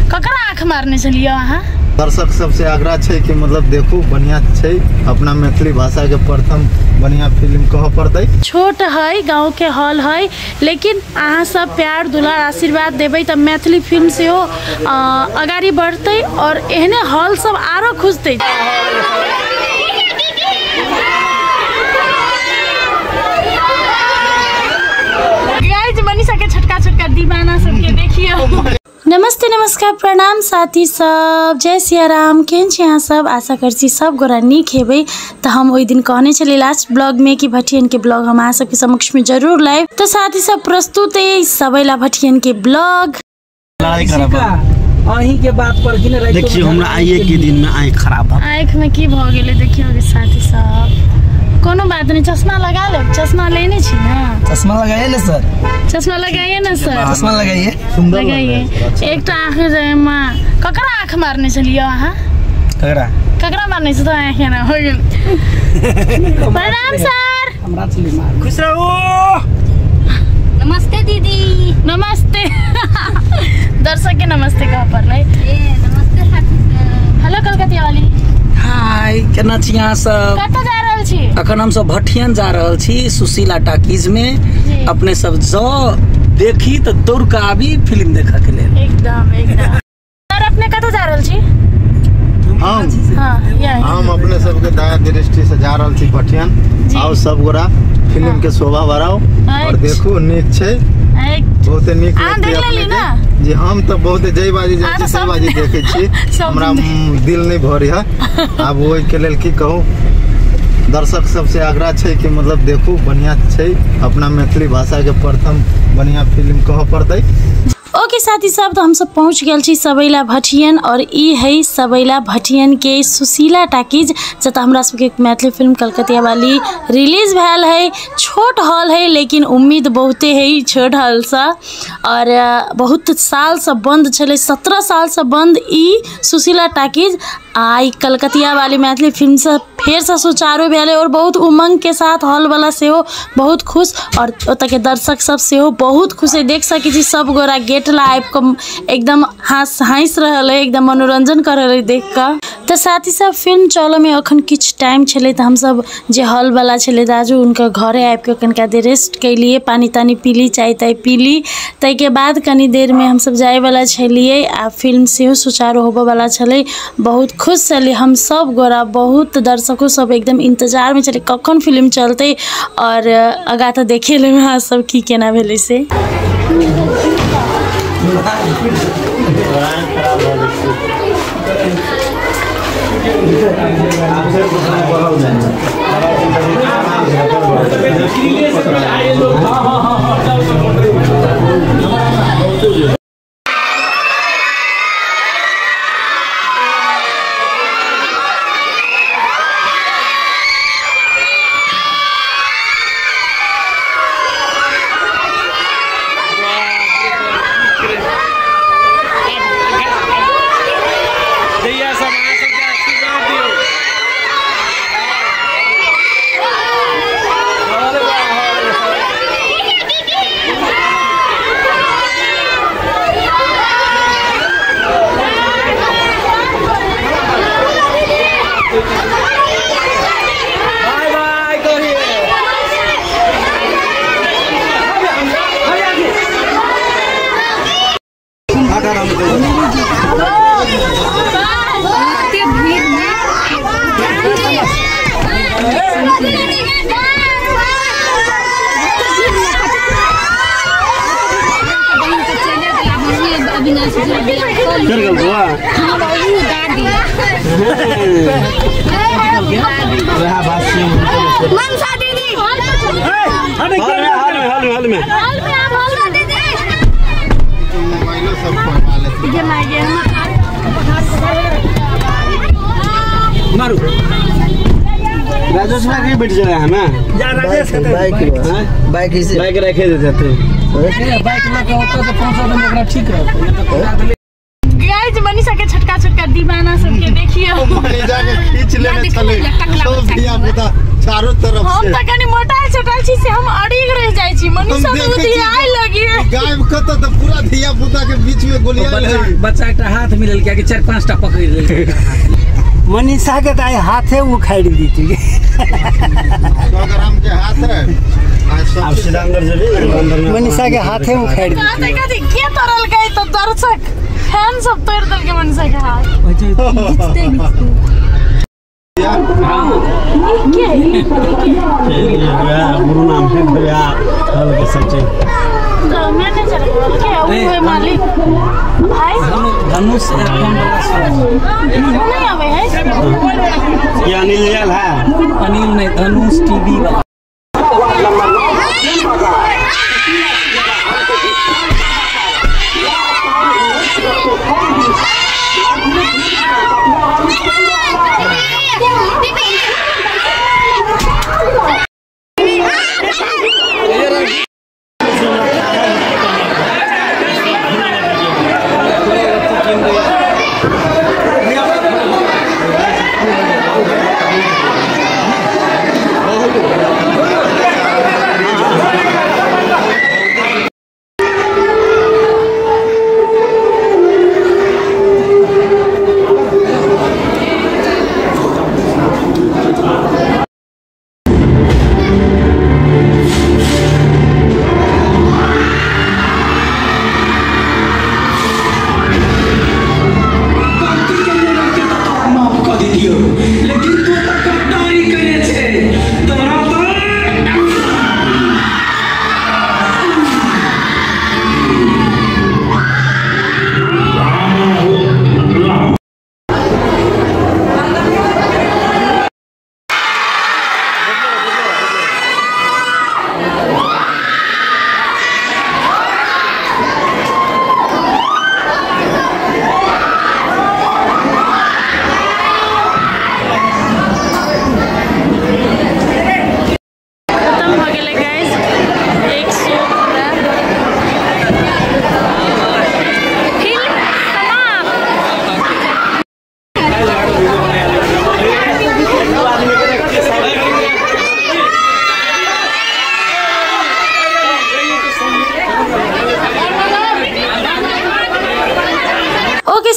ककरा आँख मारने छलियै अहाँ? दर्शक सबसे आग्रह छै कि मतलब देखू बढ़िया छै, अपना मैथिली भाषा के प्रथम बढ़िया फिल्म कह पड़तै। छोट है गाँव के हॉल है, लेकिन अहाँ सब प्यार दुलार आशीर्वाद देबै तऽ मैथिली फिल्म सेहो अगाडि बढ़तै और एहने हॉल सब आरो खुजतै। गाइस मनीषा के छोटका छोटका दीवाना सबके देखियो। नमस्ते नमस्कार प्रणाम साथी सब, जय सियाराम। केहन छी अहाँ सब? आशा करै छी सब गोरा नीक हेबै। तऽ हम ओहि दिन कहने छलियै लास्ट ब्लॉग में कि भटियन के ब्लॉग हम अहाँ सबके समक्ष में जरूर लायब। तो साथी सब प्रस्तुत है सबैला भटियन के ब्लॉग। अहीं के बात पर कि ने देखियो हमरा आइए के दिन में आँख खराब भ आँख में की भ गेलै देखियो गे साथी सब। कोनो बात नहीं, चश्मा लगा ले। चश्मा लेने छी ना? चश्मा लगाइए ना सर। चश्मा लगाइए ना सर। चश्मा लगाइए, लगाइए। एकटा आँख जाय मां ककरा आँख मारने छलियै अहाँ? ककरा ककरा मारने छ त आँख ना हो गेल। प्रणाम सर। हमरा छली मार। खुश रहू। नमस्ते दीदी। नमस्ते। दर्शक के नमस्ते कह परलै। ए नमस्ते साथी सब। हेलो कलकतिया वाली। हाय, केना छी अहाँ सब? कतऽ जा रहल छी? अखन हम सब भटियन जा रहल छी सुशीला टाकीज में। अपने सब जाओ देखी तो दौड़ के आबी फिल्म देखा के लेल। एकदम एकदम। सर अपने कतऽ जा रहल छी? हम अपने सबके दया दृष्टि से जा रहल छी भटियन। आओ सब गोरा फिल्म के शोभा बढ़ाओ और देखू, नीक छै, बहुते नीक लगतै अपने जी। हम तऽ बहुते जय बाजी जाइ छी बाजी देखै छी, हमरा दिल नहीं भरी है। आब ओहि के लेल की कहू, दर्शक सबसे आग्रह छै कि मतलब देखू बढ़िया छै, अपना मैथिली भाषा के प्रथम बढ़िया फिल्म कह पड़तै। ओके साथी सब, तो हम सब पहुँच गेल छी सबैला भटियन और ई है सबैला भटियन के सुशीला टाकीज, जतऽ हमरा सबके मैथिली फिल्म कलकतिया वाली रिलीज भेल है। छोट हॉल है लेकिन उम्मीद बहुते है छोट हॉलसँ, और बहुत सालसँ बंद छलै, 17 सालसँ बंद ई सुशीला टाकीज। आई कलकतिया वाली मैथिली फिल्मसँ फेरसँ सुचारू भेलै और बहुत उमंग के साथ हॉल वाला सेहो बहुत खुश और ओतऽ के दर्शक सब सेहो बहुत खुश है। देख सकै छी सब गोरा गेट ला आबि कऽ एकदम हँसि रहल है, एकदम मनोरंजन कर रहल है देख कऽ। तऽ साथी सब फिल्म चलऽ में अखन किछु टाइम छलै तऽ हमसब जे हॉल वाला छलै दाजू हुनकर घरे आबि कऽ कनिका देर रेस्ट कैलियै, पानि तानि पीली, चाय ताय पीली। ताहिके बाद कनी देर में हमसब जायवला छलियै आ फिल्म सेहो सुचारू होबऽवला छलै। बहुत खुश छलियै हम सब गोरा, बहुत दर्शको सब एकदम इंतजार में छलै कखन फिल्म चलतै। और आगाँ तऽ देखे लेबै अहाँ सब की केना भेलै से। मनसा दीदी हॉल में मोबाइलो सब पढ़वा लेते। मारू राजेश भाई कहीं बैठ जाए है ना? जा राजेश के बाइक बाइक बाइक रखे देते थे, बाइक लके ओतऽ से पहुंचा दे ओकरा ठीक रहतै। गाइस मनीषा के छोटका छोटका दीवाना सबके देखियो मनीषा के खींच लेने छले सब धिया पुता चारों तरफ से। हम त कनी मोटाल छोटाल छी से हम अड़िग रह जाय छी, मनीषा तो उधियाय लगी गायब कत त पूरा धिया पुता के बीच में गोलियां है। बच्चा के हाथ मिलल किया कि 4-5 टा पकड़ लेल। मनीषा के त हाथे उखाड़ दीती 100 ग्राम के हाथ है। आप सीधा अंदर चलिए, मनीषा के हाथे उखाड़ दी। कथी के तोड़ल गई तो दर्शक फैन सब तोड़ देल के मनीषा के हाथ खींचते खींचते। के है गुरु नाम है भैया हल के सब चीज तो मैनेजर के वो है मालिक भाई धनुष नहीं आवे है ये अनिल है। अनिल नहीं धनुष टीवी वाला।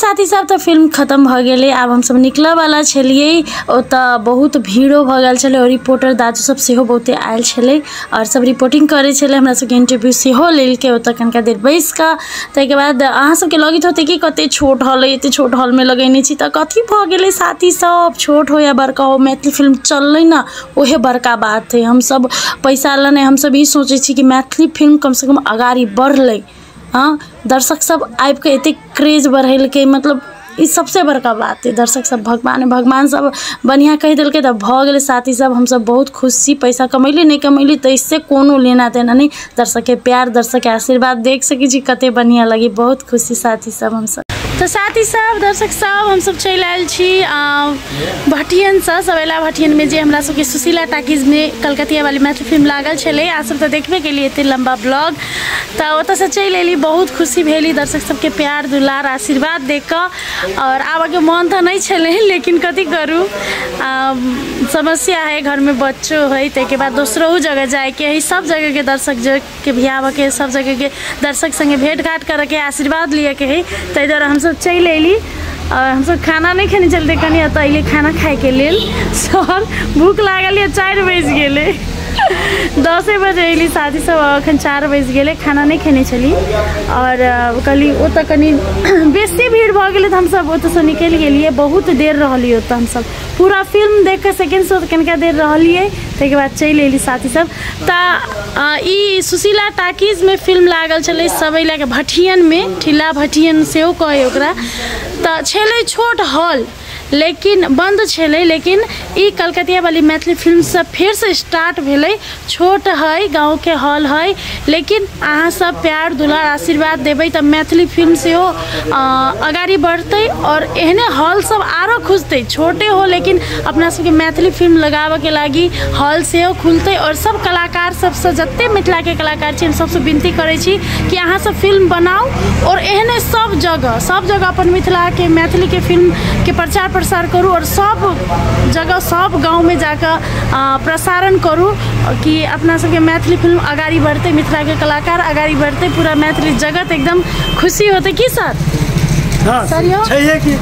साथी साहब तो फिल्म खत्म भ गेलै। आब हमसब निकलऽ वाला छलियै, ओतऽ बहुत भीड़ो भऽ गेल छलै और रिपोर्टर दादू सब सेहो बहुते आयल छलै और सब रिपोर्टिंग करै छलै। हमरा सबके इंटरव्यू सेहो लेलकै ओतऽ कनिका देर बैस कऽ। ताहिके बाद अहाँ सबके लगैत होतै कि कते छोट हॉल है, एते छोट हॉलमे लगेने छी, तऽ कथी भऽ गेलै साथी सब, छोट हो या बड़का हो मैथिली फिल्म चललै ने ओहे बड़का बात है। हमसब पैसा लए नहि, हमसब ई सोचै छी कि मैथिली फिल्म कमसँ कम अगाड़ी बढ़लै। हाँ, दर्शक सब आबिके एतेक क्रेज बढ़ेलकै, मतलब ई सबसे बड़का बात है। दर्शक सब भगवान भगवान सब बढ़िआँ कहि देलकै तऽ भऽ गेलै। साथी सब हमसब बहुत खुश छी। पैसा कमैली नहि कमैली तऽ इससे कोनो लेना देना नहि, दर्शकके प्यार दर्शकके आशीर्वाद देख सकै छी कते बढ़िआँ लगी, बहुत खुशी साथी सब हमसब। तऽ साथी सब दर्शक सब हमसब चलि आयल छी भटियनसँ, सबैला भटियनमे जे हमरा सबके सुशीला टाकीजमे कलकतिया वाली मैथिली फिल्म लागल छलै। अहाँ सब तऽ देखबे केलियै एते लम्बा ब्लॉग, तऽ ओतऽसँ चलि एली, बहुत खुशी भेली दर्शक सबके प्यार दुलार आशीर्वाद देख कऽ। और आबऽके मन तऽ नहि छलै, लेकिन कथी करू, समस्या है, घरमे बच्चो है, ताहिके बाद दोसरो जगह जाइके है, सब जगहके दर्शक के भी आबऽके, सब जगहके दर्शक सङ्गे भेँट घाट करऽके आशीर्वाद लिअके है, ताहि दुआरे हमसब चलि अयली। और हमसब खाना नहीं खेने चलते कनी एतऽ अयली खाना खाइके लेल, सर भूख लागल यऽ, 4 बजि गेलै, 10 बजे अयली साथी सब, अखन 4 बजि गेलै, खाना नहीं खेने छली। और कहली ओतऽ कनी बेसी भीड़ भऽ गेलै तऽ हमसब ओतऽसँ निकलि गेलियै, बहुत देर रहलियै ओतऽ हमसब, पूरा फिल्म देख कऽ सेकेंड शो कनिका देर रहलियै, ताहिके बाद चलि अयली साथी सब। तऽ ई सुशीला टाकीजमे फिल्म लागल छलै सबैलाके भटियनमे, ठिला भटियन सेहो कहै ओकरा। तऽ छलै छोट हॉल, लेकिन बंद छलै। लेकिन ई कलकतिया वाली मैथिली फिल्म सब फिर से स्टार्ट भेलै। छोट है, गाँव के हॉल है, लेकिन अहाँ सब प्यार दुलार आशीर्वाद देबै तऽ मैथिली फिल्म सेहो अगाडि बढ़तै और एहने हॉल सब आरो खुजतै। छोटे हो लेकिन अपना सबके मैथिली फिल्म लगाबऽके लागि हॉल सेहो खुलतै। और सब कलाकार सबसँ जते मिथिलाके कलाकार छी हम सबसँ विनती करै छी कि अहाँ सब फिल्म बनाउ और एहने सब जगह अपन मिथिलाके मैथिलीके फिल्मके प्रचार प्रसार करू और सब जगह सब गाँवमे जाकऽ प्रसारण करू कि अपना सबके मैथिली फिल्म अगाडि बढ़तै, मिथिलाके कलाकार अगाडि बढ़तै, पूरा मैथिली जगत एकदम खुशी होतै। की सर? हाँ, सर कि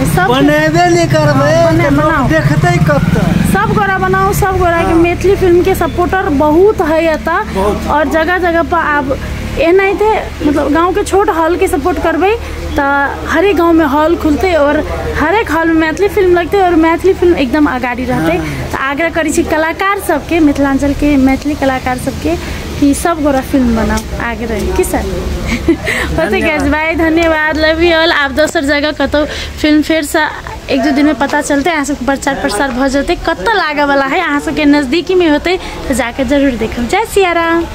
सब बनेबे नहीं करबै लोग देखतै कब तक। सब गोरा बनाओ, सब गोरा के मैथिली फिल्म के सपोर्टर बहुत है एतऽ और जगह जगह पर आब एनाहिते मतलब गाँव के छोट हॉल के सपोर्ट करबै तऽ हरेक गाँव में हॉल खुलतै और हरेक हॉल में मैथिली फिल्म लगतै और मैथिली फिल्म एकदम अगाडि रहतै। तऽ आग्रह करै छी कलाकार सबके, मिथिलांचल के मैथिली कलाकार सबके कि सब गोरा फिल्म बनाओ, आग्रह की सर? होतै गाइस, बाय, धन्यवाद, लव you all. आब दोसर जगह कतौ फिल्म फेरसँ एक दू दिन में पता चलतै, अहाँ सबके प्रचार प्रसार भऽ जेतै, कतऽ लागऽ वाला है, अहाँ सबके नजदीकी में होतै तऽ जाके जरूर देखब। जय सियाराम।